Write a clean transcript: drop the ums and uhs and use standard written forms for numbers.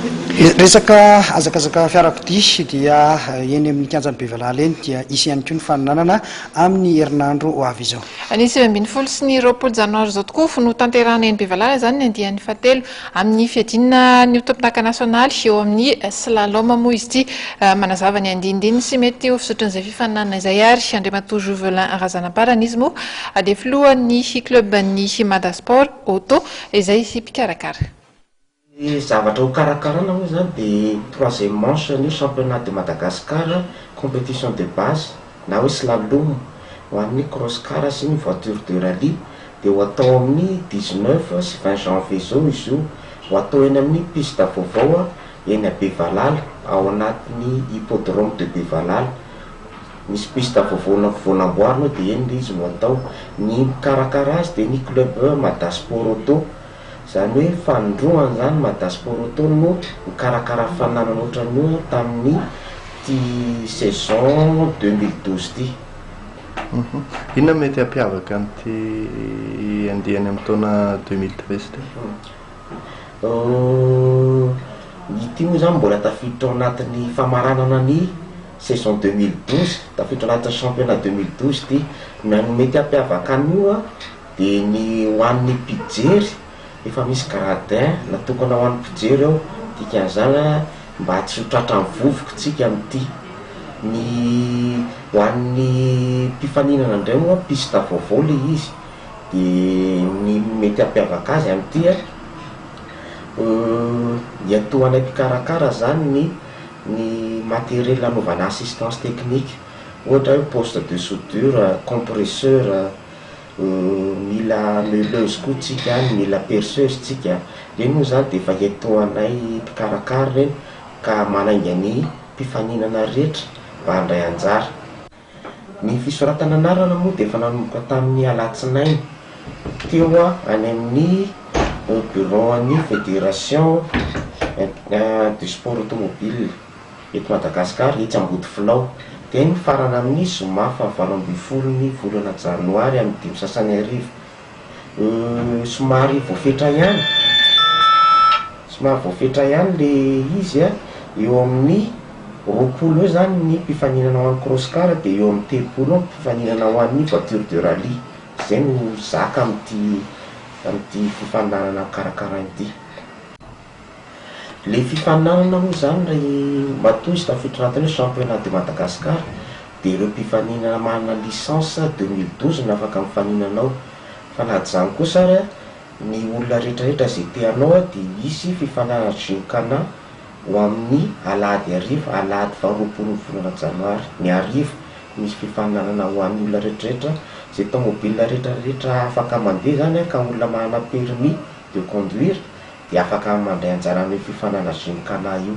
Resaka hazakazaka fiarakodia dia eny amin'ny kianjan'i Bevalala eny dia hisy ihany koa ny faninanana amin'ny herinandro ho avy izao. Ny 19 sy ny 20 janoary izao tokoa no tanterahina eny Bevalala izany ny andiany fahatelo amin'ny fiadiana ny ho tompondaka nasionaly eo amin'ny slalom moa izy ity. Manazava ny andinindininy sy mety ho fizotran'izay fifaninanana izay ary Andriamatoa Jouvelin Razanamparana izy moa dia filohan'ny club-n'ny Madasport Auto izay mpikarakara. Ny zavatra ho karakarana moa izany dia troisième manche ny championnat de Madagascar compétition de base na hoe slalom ho an'ny cross car sy ny voiture de rallye dia ho atao amin'ny 19 sy 20 janvier izao izy io, ho atao eny amin'ny piste vaovao eny Bevalala ao anatin'ny hippodrome de Bevalala. Misy piste vaovao vao namboarina ao dia eny ilay izy no atao. Ny mikarakara azy dia ny club Madasport Auto. Izany hoe fanindroany izany Madasport Auto no nikarakara fananana ohatran'io tamin'ny ity saison 2012 ity. Inona no mety hampiavaka an'ity andiany amin'ny taona 2013 ity? Ity moa izany mbola tafiditra ao anatin'ny famaranana ny saison 2012, tafiditra ao anatin'ny championnat 2012 ity. Ny mety hampiavaka an'io dia ny ho an'ny mpijery, efa misy gradin natokana ho an'ny mpijery ao, dikan'izany mba tsy ho tratran'ny vovoka tsika amin'ity. Ny ho an'ny mpifaninana indray moa piste vaovao ilay izy, dia ny mety hampiavaka azy amin'ity ny atohanay mpikarakara izany ny ny matériel anaovana assistance technique, ohatra hoe poste de soudure, compresseur. Mila meuleuse koa tsika any, mila perceuse tsika, reny moa zany de efa etoanay mpikarakara reny ka manainga ny mpifaninana rehetra mba handray anjara. Ny fisoratana anarana moa de efa nanomboka tamin'ny alatsinainy teo any amin'ny bureau an'ny fédération du sport automobile. Eto Madagasikara, etsy Ambodifilao. Dia nifarana amin'ny zoma faha 18 ny volana janoary amin'ny dimy sasany hariva. Somary voafetra ihany, somary voafetra ihany le izy a, eo amin'ny 20 eo zany ny mpifaninana ho an'ny cross car dia eo amin'ny 30 eo ny mpifaninana ho an'ny voiture de rallye. Izay no zaka amin'ity amin'ity fifaninanana karakaraina ity. Le fifaninanana moa zany ry matoa izy tafiditra anatin'ny hoe championnat de Madagascar dia ireo mpifaninana manana licence 2012 no afaka mifaninana ao, fa na izany kosa ary ny olona rehetrarehetra izay te hanao dia hisy fifaninanana gymkhana ho amin'ny alahady hariva, alahady faha 20 ny volana janoary, ny hariva misy fifaninanana ho an'ny olona rehetrarehetra izay tomobile rehetrarehetra afaka mandeha zany ka olona manana permis de conduire dia afaka mandray anjara amin'io fifaninanana gymkhana io.